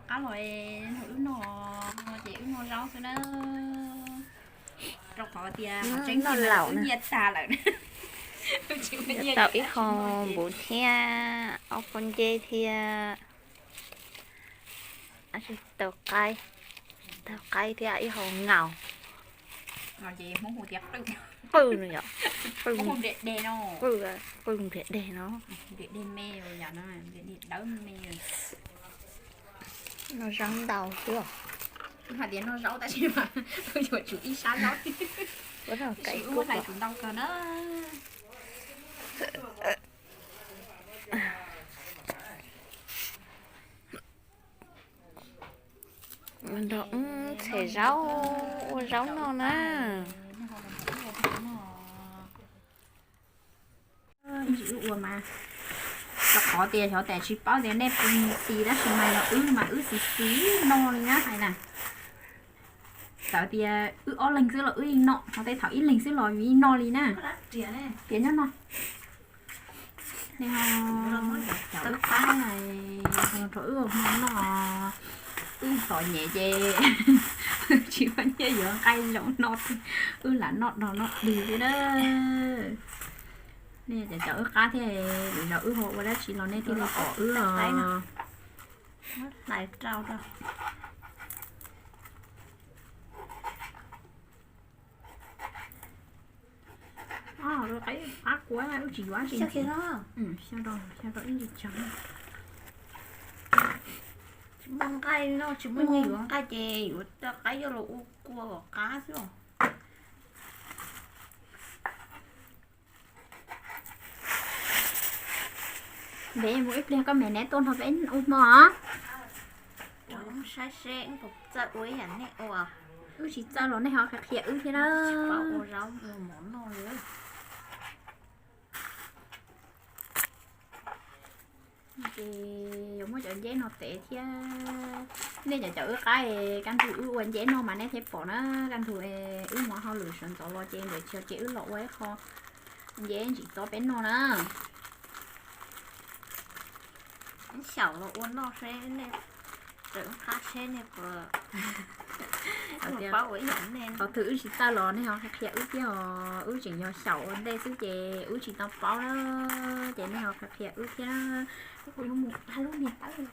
Qab los nrog wb noj, ces wb noj zaub xwb na. Rau qhov tias qhov tseeb noj laus wb nyiaj tag lawm. Tau ib qho npuv thiab ob pob nceb thiab, tau qaib, tau qaib thiab ib hau ngaus. Qwj no yom, qwj nplias deg no, qwj nplias deg no. Noj zaub ntau xwb. Hais tias noj zaub tab sis mas yuav tsum ib sab zaub. Ua hlais tsum ntau kawg na. Nrog wb tshem zaub, ua zaub noj na. Ib ntsis wb ua mas, rau qhov tias xyov tas tsis paub tias nej puas mus tis tab sis mas yog wb mas wb xis xis noj li na hais na. Txawm tias wb ob leeg xwb los wb yeej noj, ho tej thaum ib leeg xwb los yeej noj li na. Tias nyob no, nej ho cov wb qab, rau wb ua hmo noj, wb txom nyem ces tsis muaj nyiaj yuav nqaij zoo noj, wb lam noj dog noj dig xwb na. Nej cov cov wb qab thiab, lwm zaus wb ho ua dab tsi los nej thiaj li pom wb os. Hlais rau rau. Qaib qab kuav wb tsis yuav tsis, xyaw rau ib ntsis tsawg. Tsis muaj nqaij no, tsis muaj nyiaj yuav nqaij ces yuav coj qaib coj los ua kua kom qab xwb os. Ntev mus ib pliag koj me neb tuaj nrog peb ua hmo. Saib seb wb puas txawj ua ib yam nej ua. Wb tsis txawj los nej ho qhia qhia wb thiab na. Ua zaub ua mov noj li. Ces yuav muab cov nceb no tev thiab. Nej cov cov wb qab, kaj ntug wb ua nceb noj mas nej thiaj pom na. Kaj ntug wb mus hauj lwm sawv ntxov los ces ntawm chios ces wb los ua ib qho nceb ntsim txob peb noj na. Xyaum los ua noj seb nej, tseem qab seb nej puas paub ua ib yam nej. Qhov twg wb tsis txawj los nej ho qhia wb thiab os. Wb tseem yog xyaum ua ntej xwb ces wb tsis tau paub na, ces nej ho qhia qhia wb thiab. Kuv yuav mus hla lub niag tawb.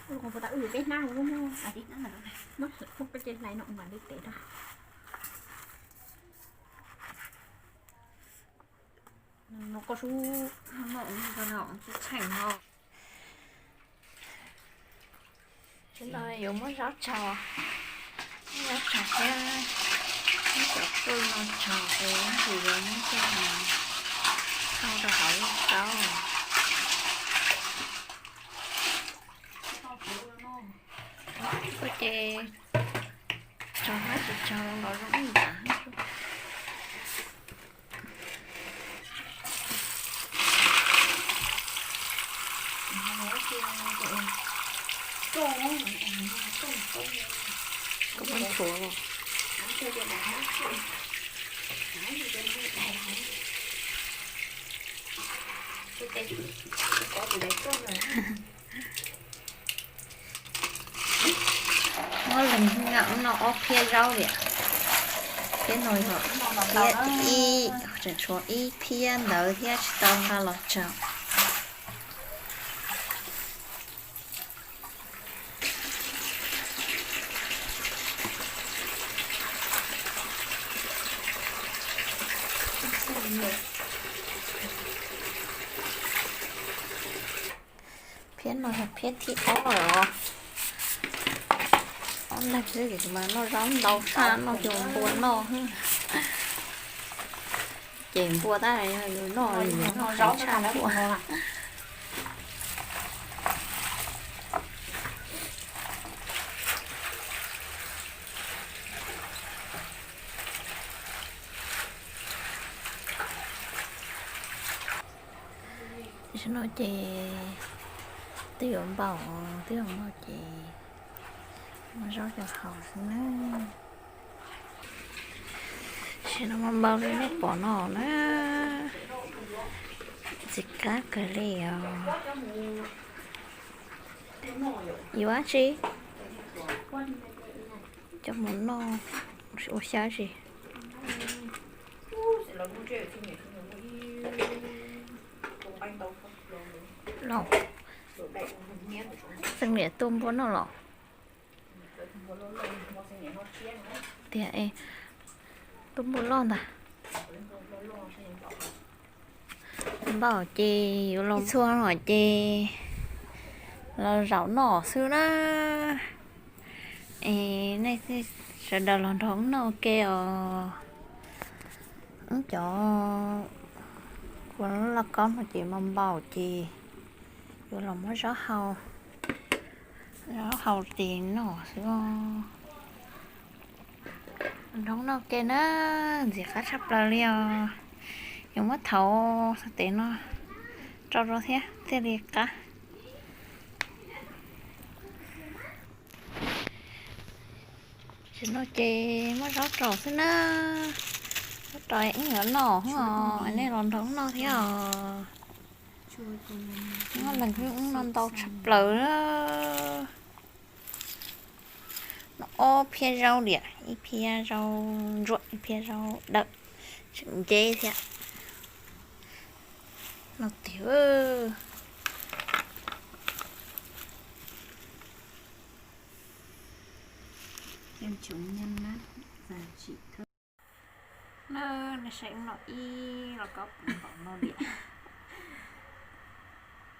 Kuv puas tau wb yus peb hnab, muab, muab peb ce hlais no mam li tev rau. No koj sub, no tsis tsheej no. Sawv daws yuav muab zaub tsaug, muab zaub tsaug thiab muab cov qwj no tsaug es ib ntsis yuav muab coj mus thau rau hauv zaub. Koj ces tsaug thiab tsis tsaug los zoo ib yam. Koj muab nchuav los. Muab leeg no ob phiab zaub liam, phiab no yog phiab ib, tseem tshuav ib phiab ntawd thiab tsis tau nqa los tsaug. Phiab no yog phiab thib ob lawm os. Ob leeg xwb ces kuv mas noj zaub ntau tshaj, noj cuag npua noj. Ces npua tab yog yus noj, yus noj zaub tshaj npua. Tam sim no ces twb yuav npaum, twb yuav npaum ces muab zaub coj haus xwb na. Ces no mas npau li nej pom no na, ntxim qab kawg li os. Yuav dab tsi? Coj mus noj ua xyab tsis? Los, Xeeb Liam tua npua noj los? Tiag, tua npua loj ntag. Npau ces yuav los txhua no ces los zaum noj xwb na. Es nej sawv daws los nrog wb noj ua ke os. Wb cov kua loj loj kaub no ces mas npau ces yuav los muab zaub hau, zaub hau tes noj xwb. Nrog noj ke na, ntxim qab tshaj plaws li os. Yuav muab thauv xov tes no rau rau thiab thiaj li qab. Tam no ces muab zaub rau xwb na. Zaub rau wb yuav noj os, nej los nrog noj thiab os. Noj leeg wb no ntau tshaj plaws. Noj ob phiab zaub diam, ib phiab zaub ntsuam, ib phiab zaub dawb, tseem nceb thiab. No tiag. Nej saib ub no ib los kob puv npaum no diam.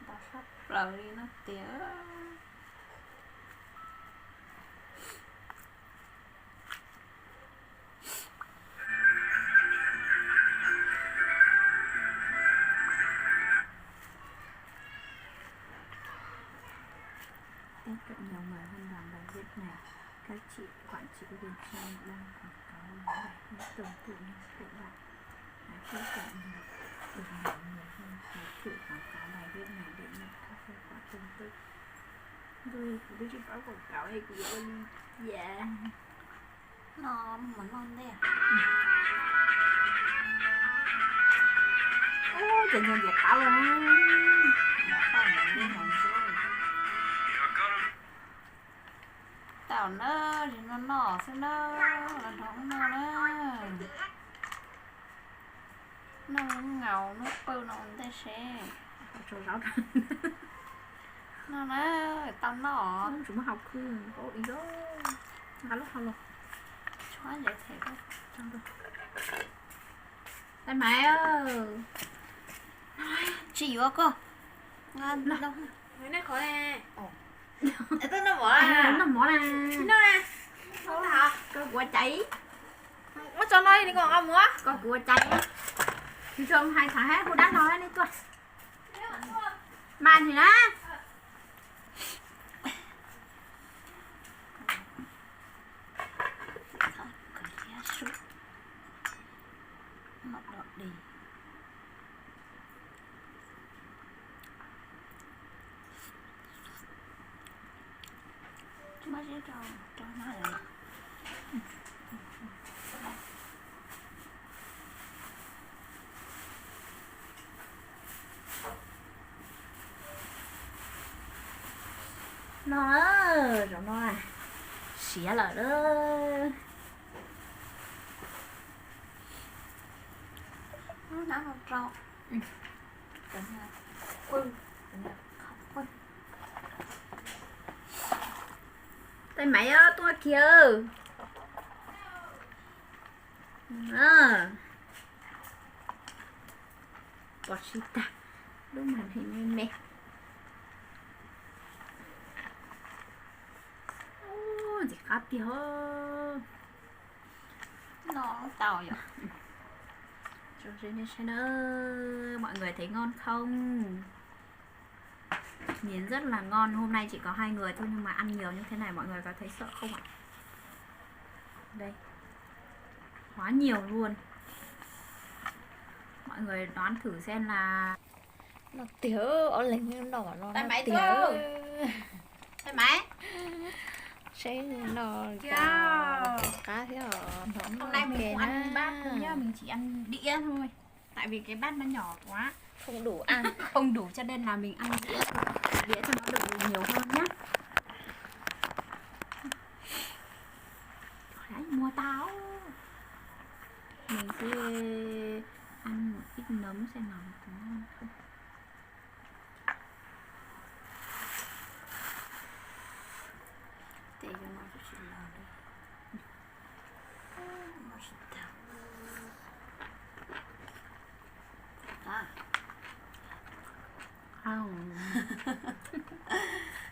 Ntau tshaj plaws li no tiag. Các cậu nhiều người hơn vào bài viết này. Các chị quản trị viên Trang đang quảng cáo những bài viết tương tự như của bạn. Hãy các cậu nhiều, đừng nhiều người hơn, hãy thử quảng cáo bài viết này để nhận các kết quả tương tự. Tôi, tôi chỉ có quảng cáo này của Olivia. No mus noj ntej. Ub, ces ntxim qab los na. Tau na, tsis no noj xwb na, los nrog noj na. Noj nkaus noj pawg no ua ntej seb. Tso zaub rau. Noj na, tau noj. Tsis muaj hau khw, nqa lub hau los. Tshuab ntsev them. Tais Maiv, tsis yuav koj. Nej qhov ne. Twb noj mov, noj mov na. Noj na. Koj kuv ua cai. Muab tso no li ko nqa mus. Koj kuv ua cai. Tsis tshua hais xav hab hu dab no nej tuaj. Mas nim na. No, zaum no siav lawm. Hnab no rau. Tais Maiv tuaj kiag. Pom tsis tag, lub màn hình me me. Ntxim qab tiag. No tau yom. Cho nên xem nào, mọi người thấy ngon không? Nhìn rất là ngon. Hôm nay chỉ có hai người thôi nhưng mà ăn nhiều như thế này, mọi người có thấy sợ không ạ? Đây. Quá nhiều luôn. Mọi người đoán thử xem là... No tiag, ob leeg no no. Tais Maiv tiag. Tais Maiv. Seb no qab thiab os. Hôm nay mình không ăn bát đâu nhá, mình chỉ ăn đĩa thôi. Tại vì cái bát nó nhỏ quá. Không đủ ăn. Không đủ cho nên là mình ăn đĩa thôi. Đĩa cho nó đựng được nhiều hơn nhá. Đấy, mua tao. Mình sẽ ăn một ít nấm xem nào có ngon không. Tes cov no tsis los li. No tsis tag.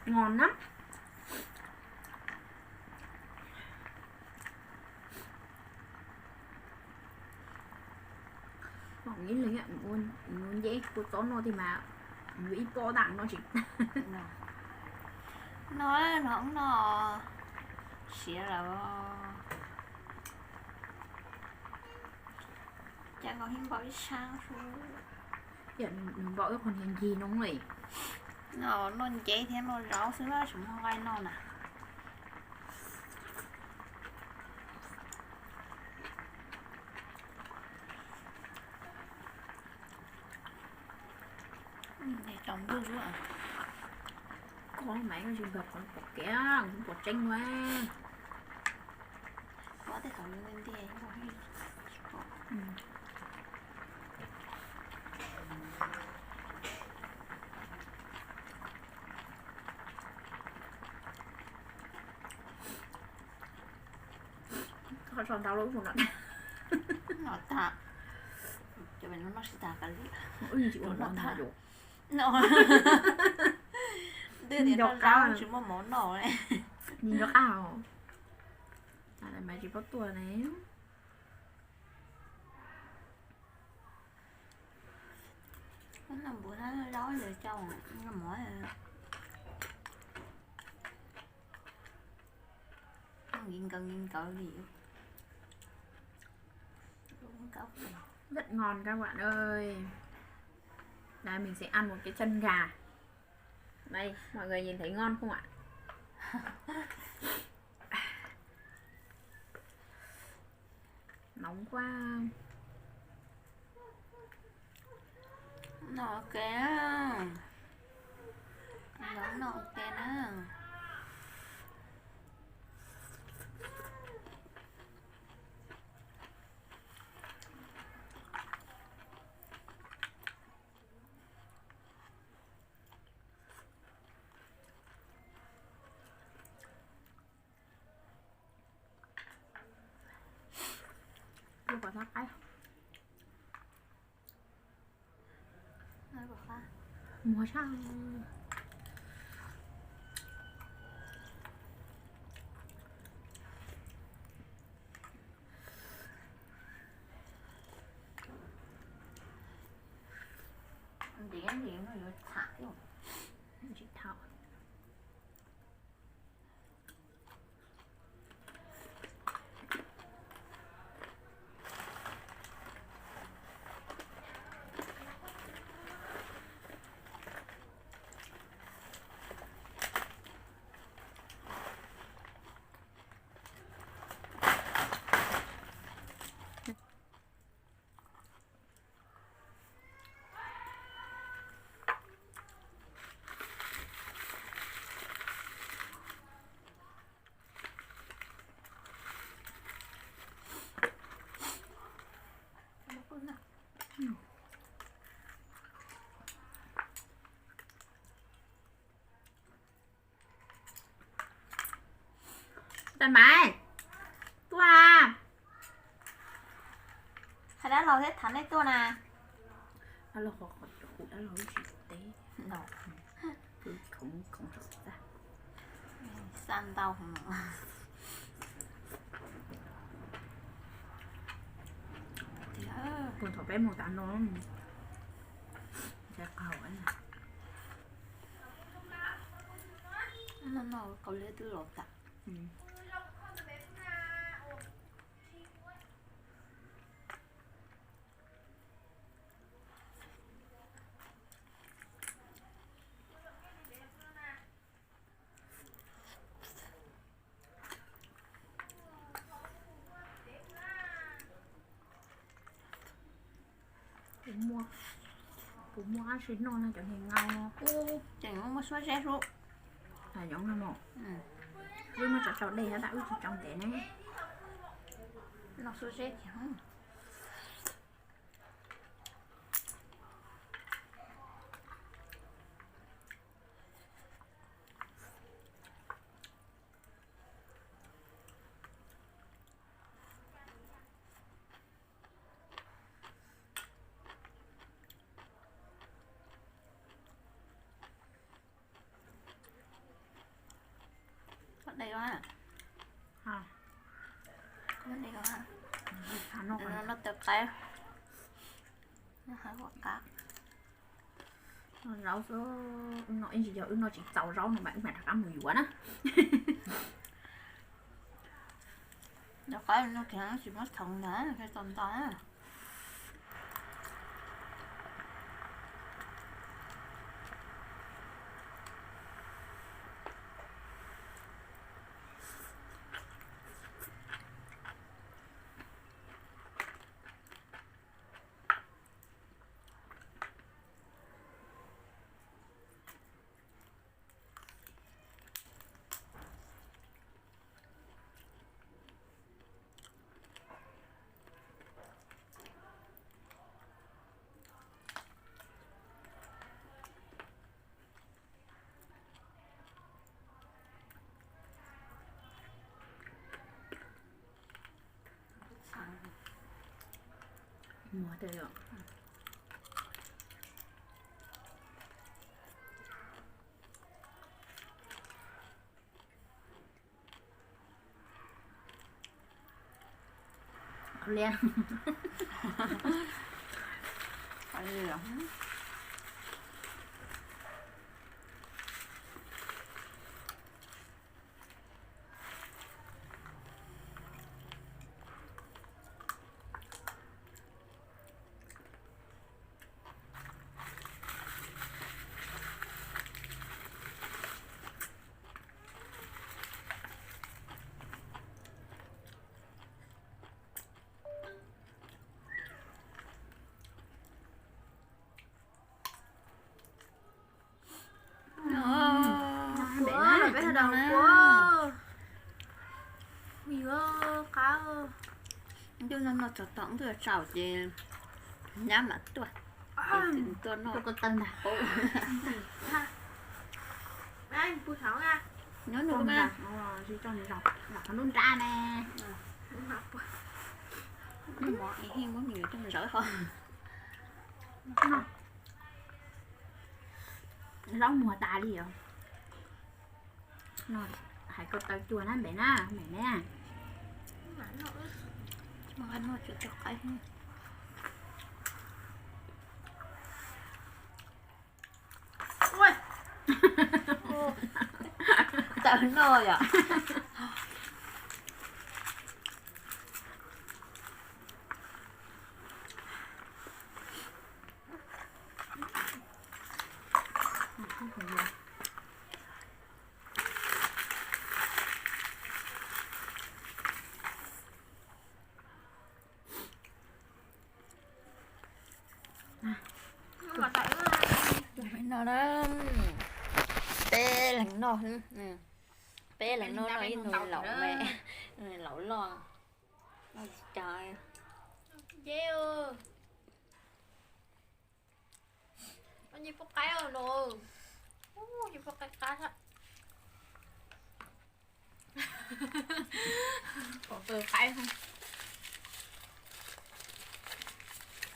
Ngon lắm. Mỏng nhĩ lịnh, ua nceb kua txob no tiag mas yuav ib pob tag no tsis tag. No, no no siav lawm. Cas nkawd yeej npaum ib sab xwb. Nws npaum ib qho niag ncig no li. No noj nceb thiab noj zaub xwb na, tsis muaj nqaij noj na. Tsaus ntuj xwb. Koj mas koj tsis nkag khoom pom kev, khoom pom tseeb ua. Koj tej thaum ntiag ntiag. Koj tso ntau lub no. No tag. Cov pem no noj tsis tag kav liam. Wb tsis ua mov noj tag. No. Twb tias noj zaub tsis muaj mov noj li. Nco qab os. Mas tsis paub tuaj ne. Noj npuav zaub ces coj noj mov. Nkees nkees li. Rất ngon các bạn ơi. Đây, mình sẽ ăn một cái chân gà. Đây, mọi người nhìn thấy ngon không ạ? Nóng quá. Noj ok na. Noj ok na. Ua kom tag qaib. Ua kom tag. Muag sab. Ntev ntev no yuav txham thiab. Tsis thaum. Tais Maiv, tuaj a. Hais dab laug thiab tham nej tuaj na. Dab laug qhov qhov kuv dab laug ib tsis teb no. Kuv khoom khoom rau tag. Xa ntau. Kuv thaum peb mus tav no, ntshai qaug. No no kaus liam twb los tas. Kuv muaj dab tsi noj no cov niag nqaij no. Tseem muaj suab zeb hlub. Yoov no mas, wb muab tso tsau dej hab tab wb tsis tsau ntev ne. Noj suab zeb thiab. Dej, dej, noj taw qaib, noj qab. Zaub xwb, wb no ib ntsis yog wb noj tsis txaus zaub no mas wb mam rov qab mus yuav na. Cov qaib no tsis muab txhoov ntag, txaus ntau. Muag tiag yom. Li, Peb ho daus kua, yuav qab. Ntuj no no txog tom ntuj tsaus ces nyab mam tuaj, ces txwm tuaj noj. Tuaj ko taw ntag. Nyob nug, tsis tso nws zaum qhov nruab nrab ne. Mov es muab nws coj zawv ho. Zaub muag tas li os. No, hais ko taw cua na npem na, npem ne. Tawv noj yom. No na, peb leeg noj, peb leeg noj no ib nus laum me, laum loj. Nce pub qaib los, nce pub qaib qab.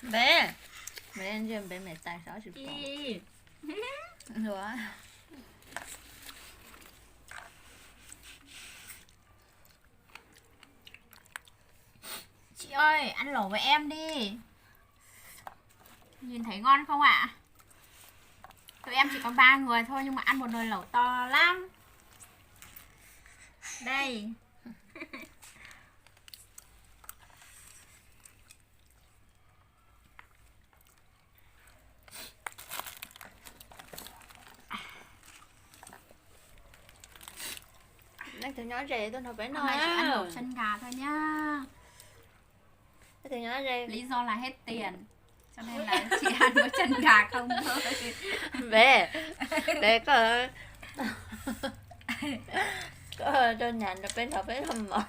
Npe, npe ntsia npe me tais xyov tsis pom. Chị ơi, ăn lẩu với em đi. Nhìn thấy ngon không ạ? Tụi em chỉ có ba người thôi nhưng mà ăn một nồi lẩu to lắm. Đây. Leej twg nyob ze tuaj nrog peb noj. Hôm nay chỉ ăn lẩu chân gà thôi nhá. Leej twg nyob ze. Lý do là hết tiền. Npem, npem koj, koj rau nyam rau peb nrog peb noj mov.